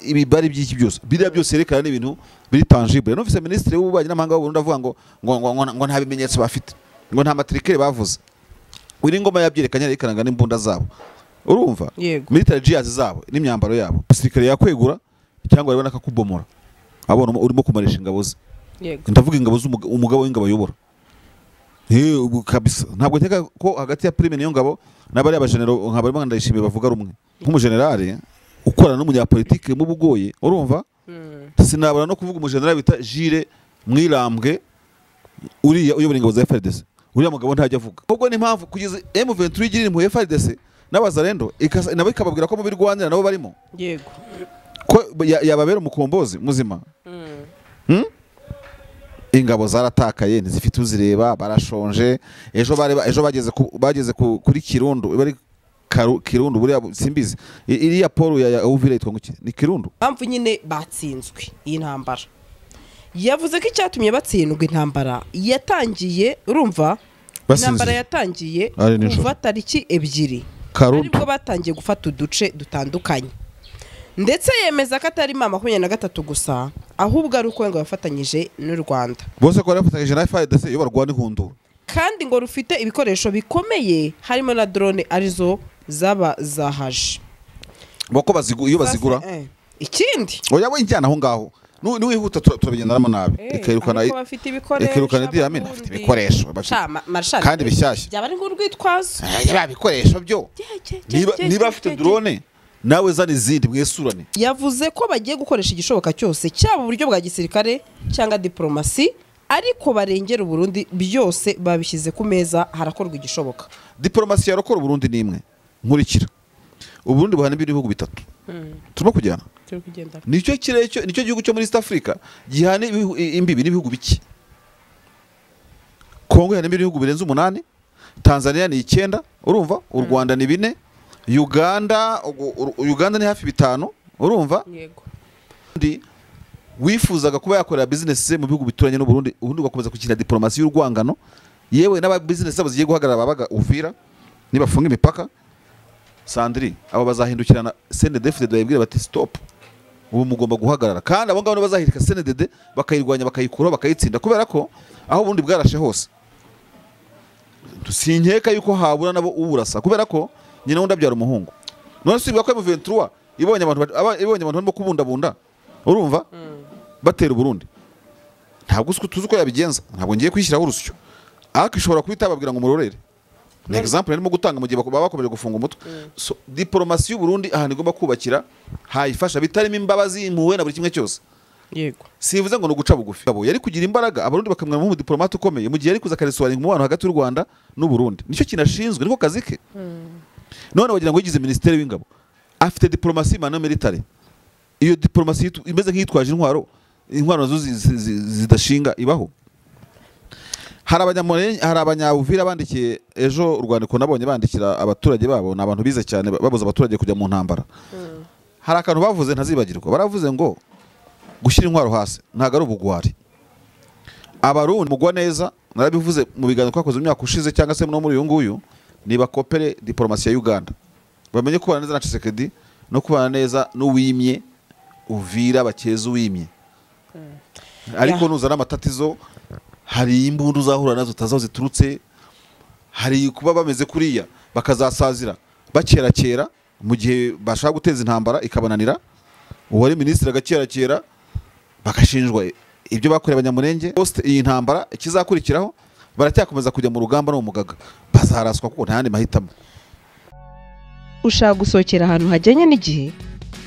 Ibibari by'iki byose biriya byose yerekana n'ibintu biri tangible. Numvise minisitiri w'ububanyi n'amahanga w'u Burundi avuga ngo nta bimenyetso bafite, ngo nta matricule bavuze. Uri ngoma yabyerekanye yerekanaga n'imbunda zabo. Urumva? Military gears zabo n'imyambaro yabo. Gisirikare yakwegura cyangwa aribona akakubomora. Abona urimo kumarisha ingabo ze. Ndavuga ingabo z'umugabo w'ingabo ayobora. Kabisa. Ntabwo nkeka ko hagati ya Prime niyo ngabo n'abari abagenero nka barimo Ndayishimiye bavuga rumwe. Nk'umugenerale ukorana n'umunyapolitike mu bugoye, urumva? Sinabura no kuvuga umugenerale bita Jire Mwirambwe uriya uyobora ingabo za FARDC. Uriya mugabo ntajya avuga. Ubwo ni impamvu kugeza M23 igirira impuhwe FARDC n'abazarendo nabo ikababwira ko mu birwanira nabo barimo. Yego. Ko yababera umukombozi muzima. Ingabo zaratakaye ntizifite uzireba, barashonje. Ejo bareba ejo bageze kuri Kirundo, bari Kirundo buriya simbizi. Iriya Paul ya Uvira yitwa nguki? Ni Kirundo. Impamvu nyine batsinzwe iyi ntambara. Yavuze ko icyatumye batsindwa intambara yatangiye, urumva? Intambara yatangiye kuva tariki 2. Aribwo batangiye gufata uduce dutandukanye. Ndetse yemeza ko atari mama 23 gusa, ahubwo ari uko ngo bafatanyije n'u Rwanda. Bose ko bafatanyije na FARDC iyo barwana ihundura. Kandi ngo rufite ibikoresho bikomeye harimo na drone arizo zaba zahaje. Boko iyo bazigura. Ikindi oya we injyana aho ngaho. Niwihuta turabigendaramo nabi. Ikerukana ikerukana Diamine afite ibikoresho kandi bishyashya. Byaba ari nk'urwitwazo. Yaba ibikoresho byo. Niba afite drone nawe zana izindi mwesurane. Yavuze ko bagiye gukoresha igishoboka cyose cyaba uburyo bwa gisirikare cyangwa diplomasi, ariko barengera Burundi byose babishyize ku meza, harakorwa igishoboka. Diplomasi yarokora Burundi nimwe nkurikira. Uburundi buhana ibihugu bitatu. Turimo kujyana. Nicyo kirecyo nicyo gihugu cyo muri East Africa gihana imbibi n'ibihugu biki. Kongo ihana ibihugu birenze 8, Tanzania ni 9, urumva? U Rwanda ni 4, Uganda ni hafi 5, urumva? Yego. Ndi wifuzaga kuba yakorera business ze mu bihugu bituranye n'u Burundi, ubundi ugakomeza gukina diplomasi y'urwangano, yewe n'aba business zabo zigiye guhagarara babaga Uvira nibafunga imipaka. Sandri abo bazahindukirana CNDD-FDD bayibwira bati stop, ubu mugomba guhagarara. Kandi abo ngabo bazahirika CNDD bakayirwanya bakayikuraho bakayitsinda, kubera ko aho ubundi bwarashe hose sinkeka yuko habura nabo uburasa, kubera ko nyina wundi abyara umuhungu. None sibwa ko M23 ibonye abantu barimo kubundabunda, urumva? Batera Burundi. Ntabwo tuzi uko yabigenza, ntabwo ngiye kwishyiraho urusyo. Ariko ishobora kubita babwira ngo murorere. Ni example narimo gutanga mu gihe baba bakomeje gufunga umutwe. So diplomasi y'u Burundi ahantu igomba kubakira hayifasha bitarimo imbabazi impuhwe na buri kimwe cyose. Yego. Sivuze ngo no guca bugufi. Abo yari kugira imbaraga abarundi bakamwama mu diplomate ukomeye mu gihe yari kuza karesoringa umubano hagati y'u Rwanda n'u Burundi. Nicyo kinashinzwe niko kazi ke. None wagira ngo yigize ministeri w'ingabo. Afite diplomasi mano military. Iyo diplomasi imeze nk'itwaje intwaro, intwaro nazo zidashinga ibaho. Hari abanyabuvira bandikiye ejo urwandiko nabonye bandikira abaturage babo, n'abantu bize cyane babuza abaturage kujya mu ntambara. Hari akantu bavuze ntazibagirwa. Baravuze ngo gushyira intwaro hasi ntago ari ubugwari. Abarundi mugwa neza narabivuze mu biganiro twakoze mu myaka ushize cyangwa se no muri uyu nguyu, niba kopere diplomasi ya Uganda. Bamenye kubana neza na Tshisekedi no kubana neza n'uwimye Uvira bakeza uwimye. Ariko nuzana amatatizo hari imbundu zahura nazo tazaho ziturutse, hari kuba bameze kuriya bakazasazira bakerakera mu gihe bashaka guteza intambara ikabananira. Uwari ministre agakerakera bakashinjwa ibyo bakoreye abanyamurenge. Post iyi ntambara ikizakurikiraho baracyakomeza kujya mu rugamba no mu mugaga, bazaraswa kuko nta yandi mahitamo. Ushaka gusohokera ahantu hajyanye n'igihe,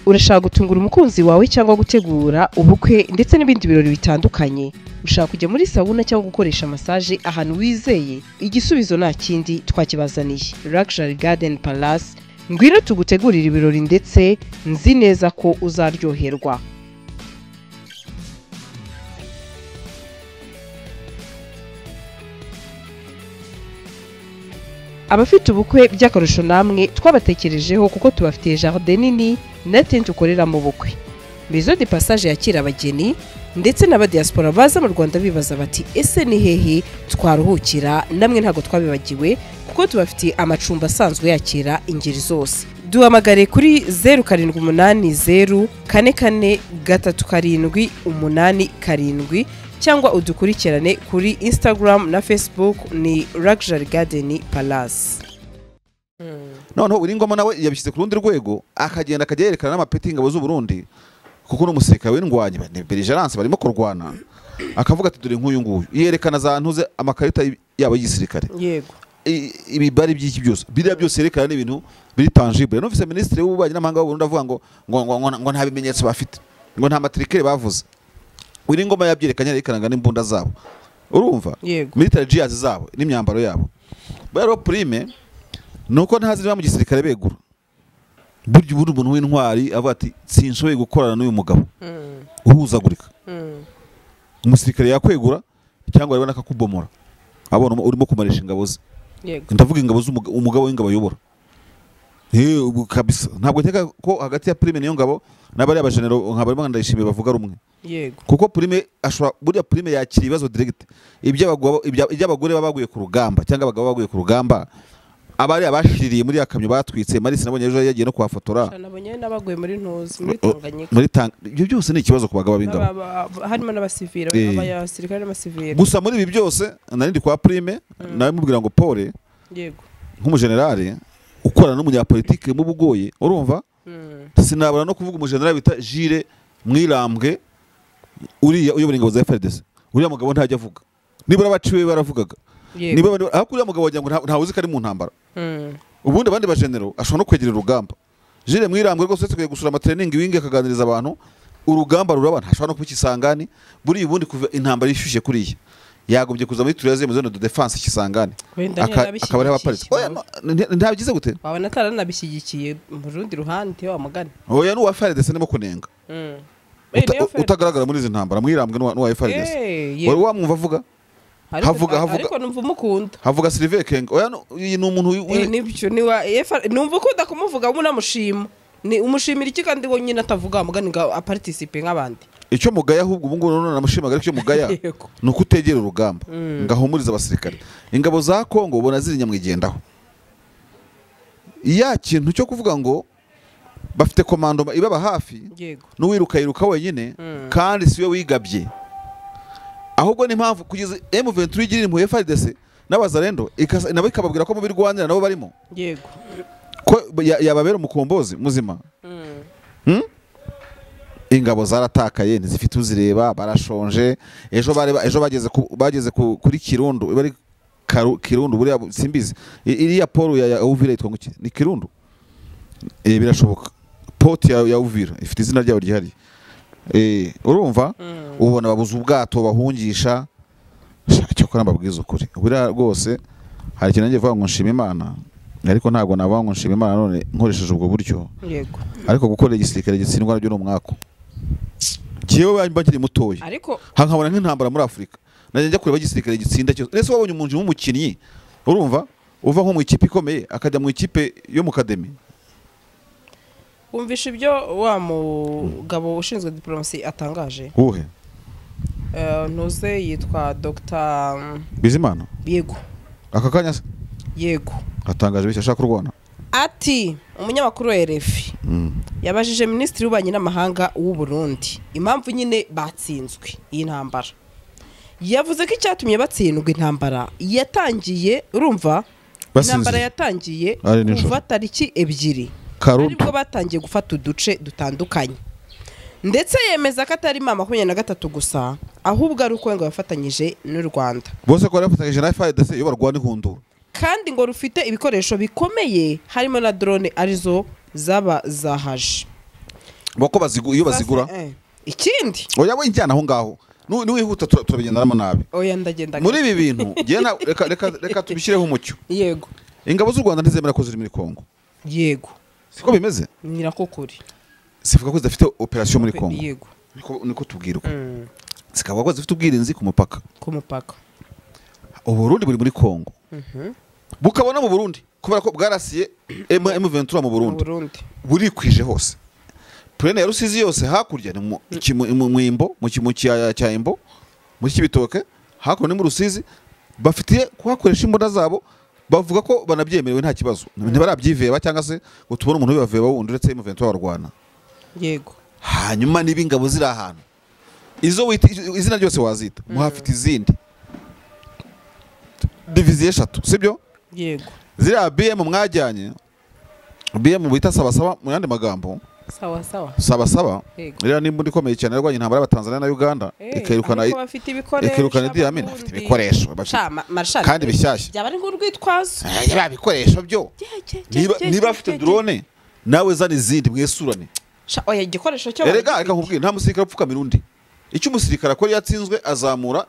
urashaka gutungura umukunzi wawe cyangwa gutegura ubukwe ndetse n'ibindi birori bitandukanye, ushaka kujya muri sauna cyangwa gukoresha massage ahantu wizeye, igisubizo nta kindi twakibazaniye. Luxury Garden Palace, ngwino tugutegurira ibirori ndetse nzi neza ko uzaryoherwa. Abafite ubukwe by'akarusho namwe twabatekerejeho kuko tubafitiye jardin nini na tente ukorera mu bukwe. Maison de passage yakira abageni ndetse n'aba diaspora baza mu Rwanda bibaza bati ese ni hehe twaruhukira? Namwe ntago twabibagiwe kuko tubafitiye amacumbi asanzwe yakira ingeri zose. Duhamagare kuri 0780 44 37 87 cyangwa udukurikirane kuri Instagram na Facebook ni Luxury Garden Palace. Noneho Willy Ngoma nawe yabishyize ku rundi rwego, akagenda akajya yerekana n'amapeti y'ingabo z'u Burundi, kuko n'umusirikare w'indwanyi ni belligerence barimo kurwana, akavuga ati dore nk'uyu nguyu, yerekana za ntuze amakarita yabo y'igisirikare. Yego. Ibibari by'iki byose biriya byose yerekana n'ibintu biri tangible. Numvise minisitiri w'ububanyi n'amahanga w'u Burundi avuga ngo ngo ngo ngo nta bimenyetso bafite, ngo nta matricule bavuze. Willy Ngoma yabyerekanye, yerekanaga n'imbunda zabo, urumva, military gears zabo n'imyambaro yabo. Rero Prime nuko ntazi niba mu gisirikare begura, burya ubundi umuntu w'intwari avuga ati sinshoboye gukorana n'uyu mugabo uhuzagurika. Umusirikare yakwegura cyangwa arabona akakubomora, abona urimo kumarisha ingabo ze. Ndavuga ingabo z'umugabo w'ingabo ayobora. Kabisa ntabwo nkeka ko hagati ya Prime niyo ngabo n'abari abajenero nka barimo Ndayishimiye bavuga rumwe. Yego. Kuko Prime ashobora, burya Prime yakira ibibazo direct, iby'abagore babaguye ku rugamba cyangwa abagabo baguye ku rugamba, abari abashiririye muri akamyo batwitse. Marisi nabonye ejo yagiye no kuhafotora, nabonye n'abaguye muri ntuzi muri Tanganyika, muri ibyo byose ni ikibazo ku bagabo b'ingabo, harimo n'abasivira, abasirikare n'abasivira. Gusa muri ibi byose narindi kwa Prime nawe mubwira ngo Paul, yego, nk'umugenerale ukorana n'umunyapolitike mu bugoye, urumva, sinabura no kuvuga umugenerale bita Jire Mwirambwe uriya uyobora ingabo za FARDC. Uriya mugabo ntajya avuga, nibura abaciwe baravugaga, niba aho kuriya mugabo wagira ngo ntawe uzi ko ari mu ntambara. Ubundi abandi bajenero ashobora no kwegera urugamba. Jire Mwirambwe rwose uretse gusura amatraining wing akaganiriza abantu, urugamba ruraba, ntashobora no kuba Kisangani. Buriya ubundi kuva intambara ishyushye kuriya yagombye kuza muri troisième zone de défense Kisangani, akaba ari abaparitse. Oya ntabigize gute, wabona ataranabishyigikiye mu rundi ruhande wa mugani. Oya n'uwa FARDC ndimo kunenga utagaragara muri izi ntambara. Mwirambwe n'uwa FARDC wari wamwumva avuga havuga ariko numva umukunda, havuga Sylvain Kenge. Oya ni umuntu nibyo ni wa numva ukunda kumuvuga unamushima, ni umushimira iki kandi ngo nyine atavuga mugani ngo aparticipe nk'abandi. Icyo mugaya ahubwo ubu ngubu none namushimaga, ariko icyo mugaya ni ukutegera urugamba ngahumuriza abasirikare. Ingabo za Kongo ubona ziri nyamwigendaho, ya kintu cyo kuvuga ngo bafite komando ibaba hafi, n'uwiruka yiruka wenyine kandi siwe wigabye. Ahubwo ni impamvu kugeza M23 igirira impuhwe FARDC n'abazarendo nabo ikababwira ko mu birwanira nabo barimo. Yego. Ko yababera umukombozi muzima. Ingabo zaratakaye ntizifite uzireba, barashonje. Ejo ejo bageze kuri Kirundu, bari Kirundu buriya simbizi. Iriya port ya Uvira yitwa ngo ni Kirundu. Birashoboka. Port ya Uvira ifite izina ryayo ryihariye. Urumva ubona babuze ubwato bahungisha. Cyokora mbabwiza ukuri, buriya rwose hari ikintu ngiye kuvuga ngo nshima Imana, ariko ntabwo navuga ngo nshima Imana none nkoresheje ubwo buryo. Yego. Ariko gukora igisirikare gitsindwa nabyo ni umwako. Jewe mba nkiri mutoya, ariko hankabona nk'intambara muri Afrika, najya njya kureba igisirikare gitsinda cyose. Ese wabonye umuntu w'umukinnyi, urumva, uva nko mu ikipe ikomeye akajya mu ikipe yo mu kademi? Umvisha ibyo wa mugabo ushinzwe diplomasi atangaje. Uhe? Ntuze yitwa Dr. Bizimana. Yego. Aka kanya se? Yego. Atangaje bishya ashaka kurwana. Ati umunyamakuru wa RFI yabajije minisitiri w'ububanyi n'amahanga w'u Burundi impamvu nyine batsinzwe iyi ntambara. Yavuze ko icyatumye batsindwa intambara yatangiye, urumva, intambara yatangiye kuva tariki 2 aribwo batangiye gufata uduce dutandukanye, ndetse yemeza ko atari M23 gusa ahubwo ari uko ngo bafatanyije n'u Rwanda bose, ko bafatanyije na FARDC iyo barwana ihundura, kandi ngo rufite ibikoresho bikomeye harimo na drone arizo zaba zahaje bako iyo bazigura. Ikindi oya we njyana aho ngaho niwihuta turabigendanamo nabi. Oya ndagenda muri ibi bintu reka reka tubishyireho umucyo. Yego. Ingabo z'u Rwanda ntizemera ko ziri muri Kongo. Yego. Siko bimeze? Nyirakokuri. Sivuga ko zidafite operation muri Kongo. Yego. Niko tubwirwa. Zikavuga ko zifite ubwirinzi ku mupaka. Ku mupaka. Uburundi buri muri Kongo. Bukabona mu Burundi kubera ko bwarasiye M23 mu Burundi. Burikwije hose. Plene ya Rusizi yose hakurya ni mu Mwimbo, mu kiyaya cya Imbo, mu Kibitoke, hakurya ni mu Rusizi, bafitiye kuhakoresha imbunda zabo Bavuga ko banabyemerewe nta kibazo, ntibarabyiveba cyangwa se ngo tubone umuntu ubibaveba wundi uretse M23 barwana. Yego. Hanyuma niba ingabo ziri ahantu izo wita izina ryose wazita, muhafite izindi diviziyo 3, sibyo? Yego. Ziriya BM mwajyanye, BM bita sabasaba mu yandi magambo, sawa sawa sabasaba, iriya ni imbunda ikomeye cyane yarwanya intambara y'Abatanzania na Uganda, ikirukana ikirukana Idi Amin. Afite ibikoresho kandi bishyashya, byaba ari nk'urwitwazo. Yaba ibikoresho byo niba afite drone nawe zana izindi mwesurane. Oya, igikoresho cyo erega reka nkubwire, nta musirikare upfukamira undi. Icyo umusirikare akora yatsinzwe azamura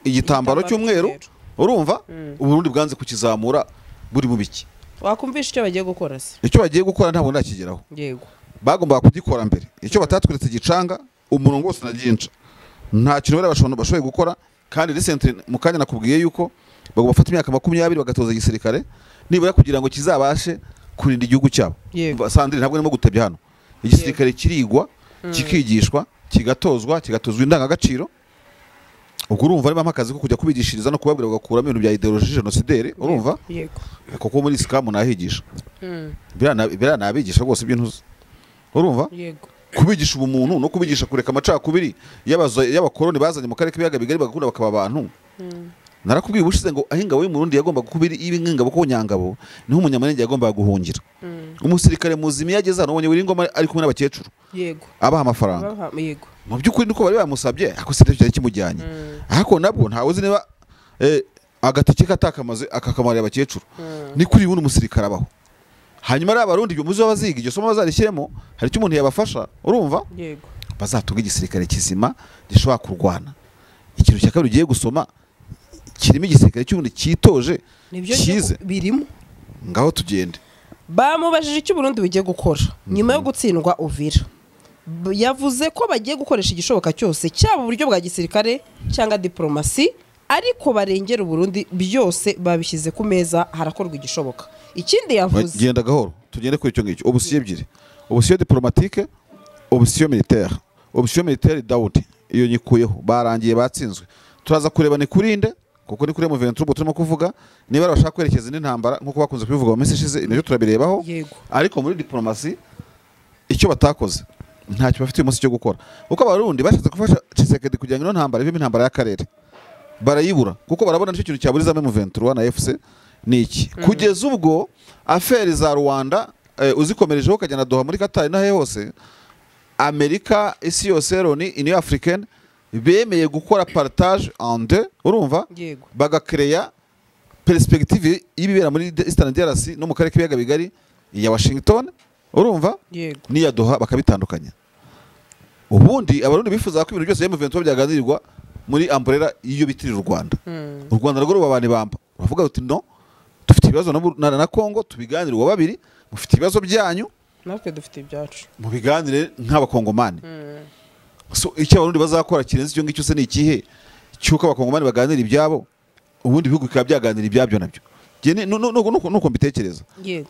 igitambaro cy'umweru, urumva? Uburundi bwanze kukizamura buri mu biki. Wakumvisha icyo bagiye gukora se? Icyo bagiye gukora ntabwo ndakigeraho. Yego. Bagombaga kugikora mbere. Icyo batatweretse gicanga umurongo wose naginca. Nta kintu bari bashoboye gukora, kandi recently mu kanya nakubwiye yuko bagomba gufata imyaka 20 bagatoza igisirikare nibura kugira ngo kizabashe kurinda igihugu cyabo. Sandrine, ntabwo ndimo gutebya hano. Igisirikare kirigwa, kikigishwa, kigatozwa, kigatozwa indangagaciro. Ubwo urumva ari akazi ko kujya kubigishiriza no kubabwira bagakuramo ibintu bya ideologie génocidaire, urumva? Yego. Kuko muri Islam nahigisha. Bira nabigisha rwose ibintu. Urumva? Yego. Kubigisha ubumuntu no kubigisha kureka amacakubiri y'abakoroni bazanye mu karere k'ibiyaga bigari bagakunda bakaba abantu. Narakubwiye ubushize ngo aho ingabo y'Umurundi yagomba gukubira ibi nk'ingabo ko nyangabo niho umunyamanenge yagombaga guhungira. Umusirikare muzima yageze hano ubonye Wiringoma ari kumwe n'abakecuru. Yego. Abaha amafaranga. Yego. Mu by'ukuri niko bari bamusabye ako se cyari kimujyanye. Ariko nabwo ntawe uzi niba agatike katakamaze akakamarira abakecuru. Ni kuri ubu umusirikare abaho. Hanyuma ari abarundi ibyo muzo baziga iryo somo bazarishyiremo hari icyo umuntu yabafasha, urumva? Yego. Bazatunga igisirikare kizima gishobora kurwana. Ikintu cya kabiri ugiye gusoma kirimo igisirikare cy'ubundi cyitoje cyize birimo. Ngaho tugende. Bamubajije icyo Burundi bugiye gukora nyuma yo gutsindwa Uvira. Yavuze ko bagiye gukoresha igishoboka cyose cyaba uburyo bwa gisirikare cyangwa diplomasi, ariko barengera Burundi byose babishyize ku meza, harakorwa igishoboka. Ikindi yavuze, genda gahoro tugende kuri icyo ngicyo. Option ebyiri, option diplomatique, option militaire. Option militaire Daudi iyo nyikuyeho, barangiye batsinzwe. Turaza kureba ni kurinde kuko ni kuri M23 ubwo turimo kuvuga niba bashaka kwerekeza indi ntambara nkuko bakunze kubivuga mu minsi ishize, nibyo turabirebaho. Ariko muri diplomasi icyo batakoze ntacyo bafite umunsi cyo gukora, kuko abarundi bashatse gufasha Tshisekedi kugira ngo ino ntambara ibe intambara y'akarere barayibura, kuko barabona nicyo kintu cyaburizamo M23 na FC ni iki. Kugeza ubwo affaire za Rwanda uzikomerejeho ukajyana Doha muri Qatar nahe hose, Amerika, isi yose, Loni, Union Africaine bemeye gukora partage en deux, urumva? Bagakreya perspective y'ibibera muri Eastern DRC no mu karere k'ibiyaga bigari ya Washington, urumva? N'iya Doha bakabitandukanya. Ubundi abarundi bifuza ko ibintu byose M23 byaganirwa muri umbrella iyo bitirira u Rwanda. U Rwanda rwo rubabane bamba. Bavuga uti no, dufite ibibazo na Congo tubiganirwa babiri, mufite ibibazo byanyu natwe dufite ibyacu, mubiganire nk'abakongomani. So icyo abarundi bazakora kirenze icyo ngicyo se ni ikihe cyuko abakongomani baganira ibyabo, ubundi bihugu bikaba byaganira ibyabyo nabyo. Nuko mbitekereza.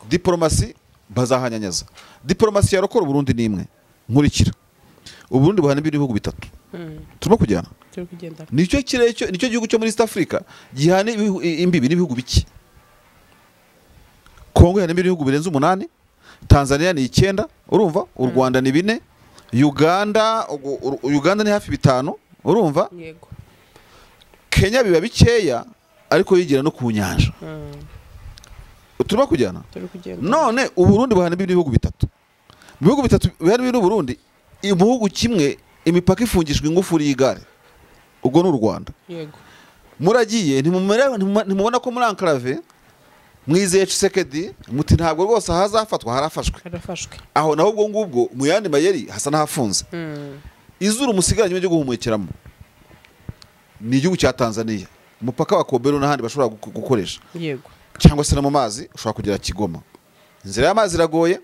Diplomasi bazahanyanyaza. Diplomasi yarokora Burundi ni imwe nkurikira. Uburundi buhana ibihugu bitatu. Turimo kujyana. Nicyo kirere nicyo gihugu cyo muri East Africa gihana imbibi n'ibihugu biki. Kongo ihana ibihugu birenze 8, Tanzania ni 9, urumva? U Rwanda ni 4, Uganda ni hafi 5, urumva? Yego. Kenya biba bikeya ariko yigira no ku nyanja. Turimo kujyana. None Uburundi buhana ibihugu bitatu. Mu bihugu bitatu bihana imbibi n'Uburundi, ibihugu kimwe imipaka ifungishwa ingufuri y'igare. Ubwo ni u Rwanda. Yego. Muragiye ntimubona ko muri enclave mwizeye Tshisekedi muti ntabwo rwose hazafatwa, harafashwe. Harafashwe. Aho naho ubwo ngubwo mu yandi mayeri hasa n'ahafunze. Izuru musigaranye cyo guhumukeramo ni igihugu cya Tanzania. Umupaka wa Kobero n'ahandi bashobora gukoresha. Yego. Cyangwa se no mu mazi ushobora kugera Kigoma. Inzira y'amazi iragoye,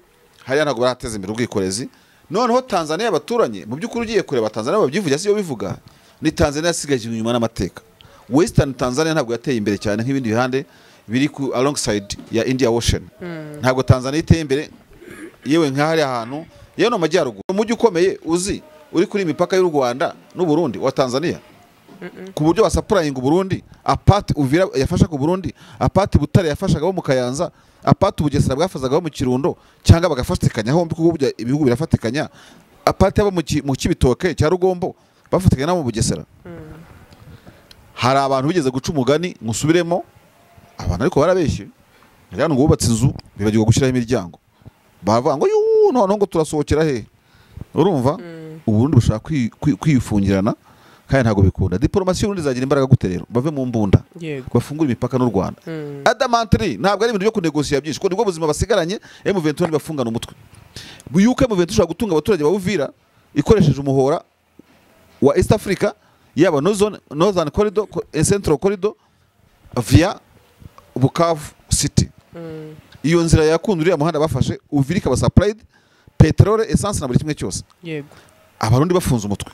hariya ntabwo barateza imbere ubwikorezi. Noneho Tanzania abaturanye mu by'ukuri ugiye kureba Tanzania babyivugira si yo bivuga, ni Tanzania yasigaje inyuma n'amateka. Western Tanzania ntabwo yateye imbere cyane nk'ibindi bihande biri ku alongside ya India Ocean. Ntabwo Tanzania iteye imbere yewe nk'ahari ahantu yewe no majyaruguru. Umujyi ukomeye uzi uri kuri imipaka y'u Rwanda n'u Burundi wa Tanzania. Ku buryo basapurayinga Burundi, apart Uvira yafasha ku Burundi, apart Butare yafashaga bo mu Kayanza, apart Bugesera bwafazaga bo mu Kirundo, cyangwa bagafatikanya hombi kuko ibihugu birafatikanya, apart abo mu Kibitoke cya Rugombo bafatikanya nabo mu Bugesera. Hari abantu bigeze guca umugani musubiremo, abantu ariko barabeshye. Rero ngo bubatse inzu bibagirwa gushyiraho imiryango, bavuga ngo yu none ngo turasohokera he? Urumva Uburundi bushaka kwifungirana kandi ntago bikunda. Diplomasi y'Uburundi izagira imbaraga gute rero? Bave mu mbunda, bafungure imipaka n'u Rwanda. Adamantry ntabwo ari ibintu byo kunegosiya byinshi, kuko nibwo buzima basigaranye. M23 bafungana umutwe. Yuko M23 ushobora gutunga abaturage ba Uvira ikoresheje umuhora wa East Africa, yaba Northern Corridor, Central Corridor via Bukavu City. Iyo nzira yakunda uriya muhanda bafashe, Uvira ikaba supplied petrole, essence na buri kimwe cyose. Yego. Abarundi bafunze umutwe.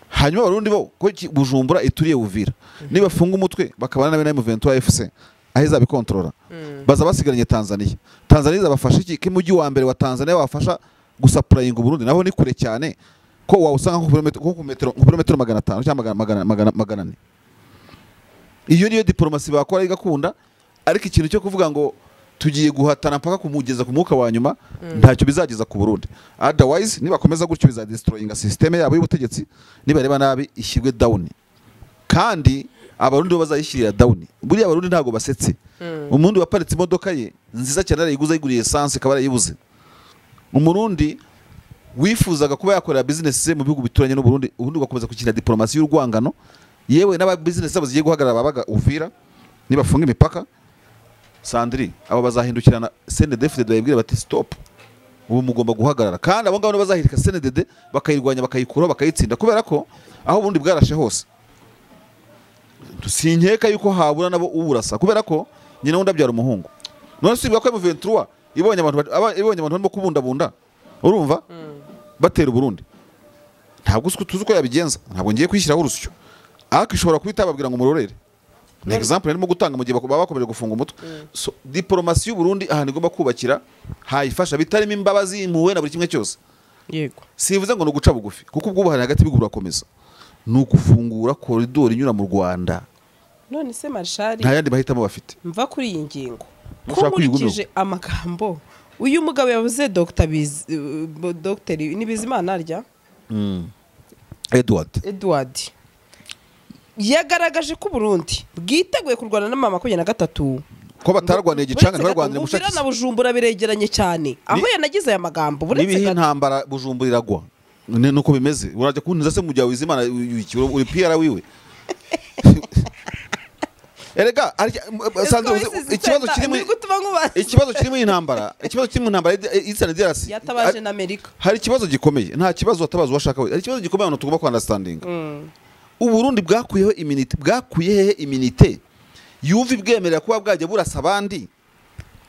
Hanyuma abarundi bo ko Bujumbura ituriye Uvira, niba funga umutwe bakabana na M23 FC aho izabikontrola, baza basigaranye Tanzania. Tanzania izabafasha iki? Ko umujyi wa mbere wa Tanzania wafasha gusapurayinga Burundi, naho ni kure cyane, ko wawusanga nko ku metero 500 cyangwa 400. Iyo niyo diplomasi bakora igakunda. Ariko ikintu cyo kuvuga ngo tugiye guhatana mpaka kumugeza ku mwuka wa nyuma, ntacyo bizageza ku Burundi. Otherwise nibakomeza gutyo bizadestroyinga system yabo y'ubutegetsi, nibareba nabi ishyirwe down. Kandi abarundi bo bazayishyirira down. Buriya abarundi ntago basetse. Umurundi waparitse imodoka ye nziza cyane arayiguza, ayiguriye essence akaba arayibuze. Umurundi wifuzaga kuba yakorera business ze mu bihugu bituranye n'u Burundi, ubundi ugakomeza gukina diplomasi y'urwangano, yewe n'aba business zabo zigiye guhagarara babaga Uvira nibafunga imipaka. Sandri abo bazahindukirana CNDD-FDD bayibwira bati stop, ubu mugomba guhagarara. Kandi abo ngabo bazahirika CNDD bakayirwanya, bakayikuraho, bakayitsinda, kubera ko aho ubundi bwarashe hose sinkeka yuko habura nabo uburasa, kubera ko nyina wundi abyara umuhungu. None si ko M23 ibonye abantu barimo kubundabunda, urumva batera Burundi, ntabwo tuzi uko yabigenza, ntabwo ngiye kwishyiraho urusyo, ariko ishobora kuhita babwira ngo murorere. Ni example narimo gutanga mu gihe baba bakomeje gufunga umutwe. So diplomasi y'u Burundi ahantu igomba kubakira hayifasha bitarimo imbabazi, impuhwe na buri kimwe cyose. Yego. Sivuze ngo no guca bugufi, kuko ubwubahane hagati y'ibihugu burakomeza. Ni ukufungura koridoro inyura mu Rwanda. None se Marshal, nta yandi bahitamo bafite. Mva kuri iyi ngingo. Nkurikije amagambo uyu mugabo yavuze, Dr. Nibizimana arya? Edward. Yagaragaje ko Burundi bwiteguye kurwana na mama 23, ko batarwaniye gicanga ntibarwanire mushaki. Na Bujumbura biregeranye cyane, aho yanagize aya magambo buretse nibihe intambara Bujumbura iragwa nuko bimeze. Urajya kuntiza se mujya wizimana uri PR wiwe. Erega ikibazo kiri mu intambara, ikibazo kiri mu ntambara Eastern DRC yatabaje na Amerika. Hari ikibazo gikomeye, nta kibazo watabaza washaka we. Hari ikibazo gikomeye abantu tugomba ku understanding. Uburundi bwakuyeho immunity, bwakuye hehe immunity yumva ibwemerera kuba bwajya burasa abandi,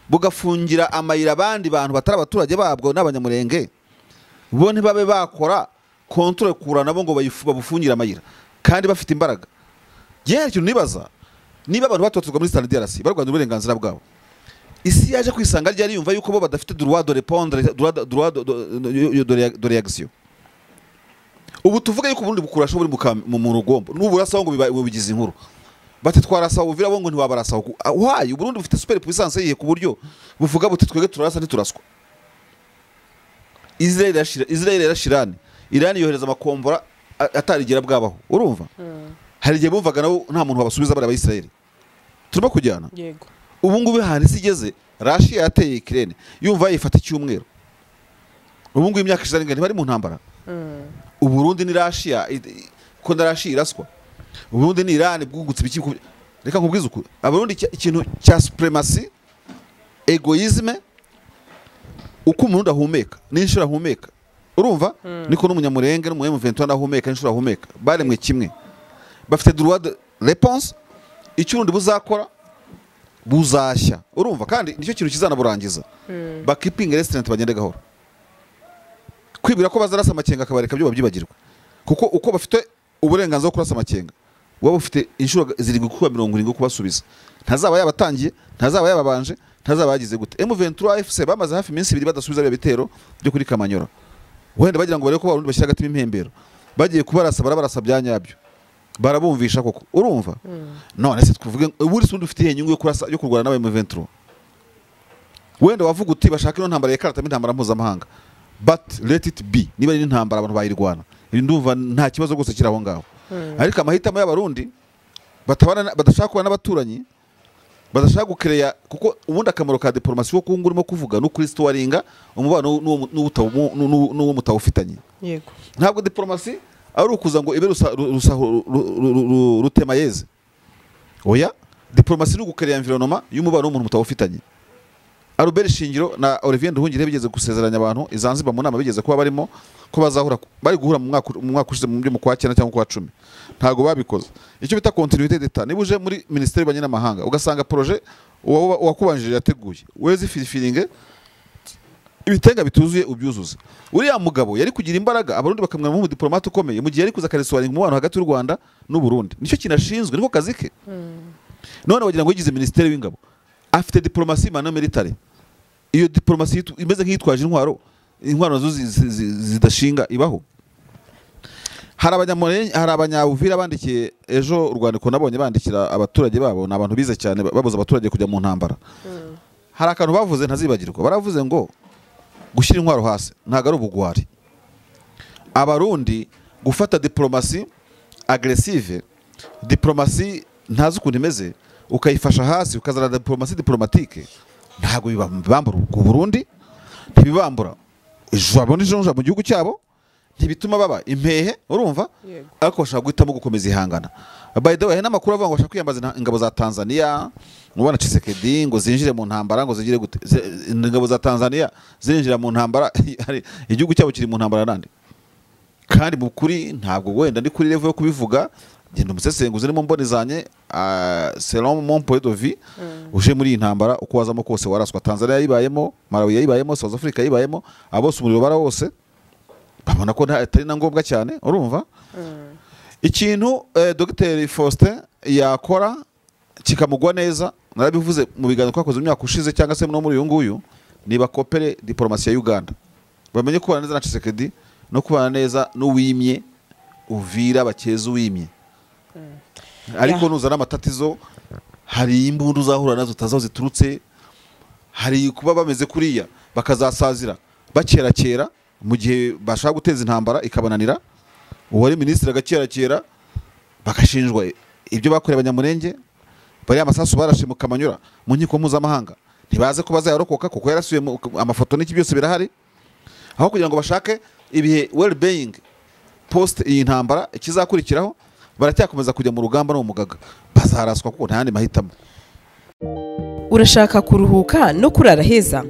bugafungira amayira abandi bantu batari abaturage babwo n'abanyamurenge, bo ntibabe bakora control kura nabo ngo babufungira amayira kandi bafite imbaraga. Yewe ikintu nibaza, niba abantu batotezwa muri Eastern DRC barwanya uburenganzira bwabo, isi yaje kwisanga ryari yumva yuko bo badafite droit de répondre, droit de réaction. Ubu tuvuga yuko Burundi bukurasha buri mu rugombo n'uburasa ngo bigize inkuru, bati twarasa Uvira bo ngo ntiwabarasa. Why? Uburundi bufite super puissance yihe ku buryo buvuga buti twege turarasa ntituraswa? Israel irashirane, Iran yohereza amakombora atarigera bwabaho, urumva? Hari igihe bumvaga nabo nta muntu wabasubiza bari abayisiraheli. Turimo kujyana. Yego. Ubu ngubu ahantu isi igeze, Russia yateye Ukraine yumva yifata icyumweru. Ubu ngubu imyaka ishize ntibari mu ntambara. Uburundi ni Russia, ko na Russia iraswa. Uburundi ni Iran bwungutse ibiki. Reka nkubwize ukuri, abarundi ikintu cya supremacy, egoisme, uko umuntu ahumeka n'inshuro ahumeka, urumva niko n'umunyamurenge n'umu M23 ahumeka n'inshuro ahumeka, baremwe kimwe, bafite droit de réponse. Icyo urundi buzakora buzashya, urumva, kandi nicyo kintu kizanaburangiza. Bakipinga restaurant bagende gahoro, kwibwira ko bazarasa amakenga akabareka byo babyibagirwa, kuko uko bafite uburenganzira bwo kurasa amakenga, waba ufite inshuro zirindwi kuba 70 kubasubiza, ntazaba yabatangiye, ntazaba yababanje, ntazaba yagize gute. M23 FC bamaze hafi iminsi ibiri badasubiza bya bitero byo kuri Kamanyora, wenda bagira ngo barebe ko barundi bashyira hagati impembero, bagiye kubarasa barabarasa bya nyabyo. Barabumvisha koko, urumva? None se tuvuge ubundi sundi ufite inyungu yo kurasa yo kurwana n'aba M23, wenda wavuga uti bashaka ino ntambara ya karata intambara mpuzamahanga, but let it be, niba ari intambara abantu bayirwana, ndumva nta kibazo rwose kiri aho ngaho. Ariko amahitamo y'abarundi batabana, badashaka kubana n'abaturanyi, badashaka gukereya, kuko ubundi akamaro ka diplomasi wo kungu urimo kuvuga no kuristoringa umubano n'uwo mutawufitanye. Yego, ntabwo diplomasi ari ukuza ngo ibe rutema yeze. Oya, diplomasi ni ugukereya environment y'umubano w'umuntu mutawufitanye. Albert Shingiro na Olivier Nduhungire bigeze gusezeranya abantu i Zanzibar mu nama bigeze kuba barimo ko bazahura, bari guhura mu mwaka ushize mu byo kwa 9 cyangwa kwa 10, ntago babikoze. Icyo bita continuité d'état, niba uje muri ministeri y'ububanyi n'amahanga ugasanga projet uwakubanjije yateguye wezi filifiringe ibitenga bituzuye ubyuzuze. Uriya mugabo yari kugira imbaraga abarundi bakamwama mu diplomate ukomeye mu gihe yari kuza akaresoringa umubano hagati y'u Rwanda n'u Burundi, nicyo kinashinzwe, niko kazi ke. None wagira ngo yigize ministeri w'ingabo, afite diplomasi mano military. Iyo diplomasi imeze nk'itwaje intwaro, intwaro nazo zidashinga ibaho. Hari abanyabuvira bandikiye ejo urwandiko nabonye bandikira abaturage babo, ni abantu bize cyane, babuza abaturage kujya mu ntambara. Hari akantu bavuze ntazibagirwa, baravuze ngo gushyira intwaro hasi ntago ari ubugwari. Abarundi gufata diplomasi agressive, diplomasi ntazi ukuntu imeze, ukayifasha hasi ukazana diplomasi diplomatique, ntago bibambura ku Burundi, ntibibambura ijabo n'ijonja mu gihugu cyabo, ntibituma baba impehe, urumva? Ariko bashaka guhitamo gukomeza ihangana. By the way, n'amakuru avuga ngo bashaka kwiyambaza ingabo za Tanzania, mubona Tshisekedi ngo zinjire mu ntambara, ngo zigire gute? Ingabo za Tanzania zinjira mu ntambara, igihugu cyabo kiri mu ntambara nande. Kandi mu kuri ntabwo wenda ndi kuri level yo kubivuga, genda umusesenguzi urimo mbonezanye selon mon point de vue, uje muri iyi ntambara uko wazamo kose waraswa. Tanzania yayibayemo, Malawi yayibayemo, South Africa yayibayemo, abose umuriro bara wose babona ko atari na ngombwa cyane, urumva? Ikintu Dr Faustin yakora kikamugwa neza, narabivuze mu biganiro twakoze mu myaka ushize cyangwa se no muri uyu nguyu, ni bakopere diplomasi ya Uganda, bamenye kubana neza na Tshisekedi no kubana neza n'uwimye Uvira, bakeza uwimye. Ariko nuzana amatatizo, hari imbundu zahura nazo tazaho ziturutse, hari kuba bameze kuriya bakazasazira bakerakera mu gihe bashaka guteza intambara ikabananira. Uwari ministre agakerakera bagashinjwa ibyo bakoreye abanyamurenge, bari amasasu barashe mu Kamanyura mu nkiko mpuzamahanga, ntibaze ko bazayarokoka kuko yarasuye amafoto n'iki byose birahari. Aho kugira ngo bashake ibihe well being post iyi ntambara ikizakurikiraho, baracyakomeza kujya mu rugamba no mu mugaga, bazaraswa kuko nta yandi mahitamo. Urashaka kuruhuka no kurara heza,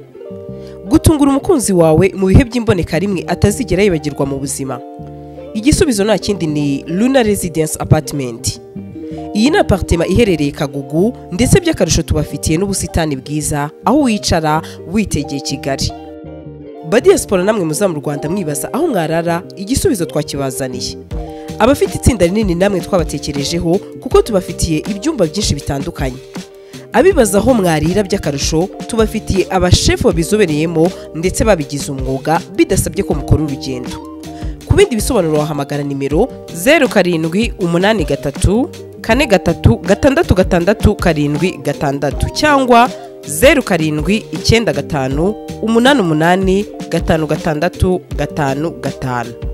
gutungura umukunzi wawe mu bihe by'imboneka rimwe atazigera yibagirwa mu buzima? Igisubizo nta kindi ni Luna Residence Apartment. Iyi ni apartment iherereye Kagugu, ndetse by'akarusho tubafitiye n'ubusitani bwiza aho wicara witegeye Kigali. Ba diaspora namwe muza mu Rwanda mwibaza aho mwarara, igisubizo twakibazaniye. Abafite itsinda rinini namwe twabatekerejeho kuko tubafitiye ibyumba byinshi bitandukanye. Abibaza aho mwarira by'akarusho, tubafitiye abashefu babizobereyemo ndetse babigize umwuga bidasabye ko mukora urugendo. Ku bindi bisobanuro wahamagara nimero 0783 43 66 76 cyangwa 0795 88 56 55.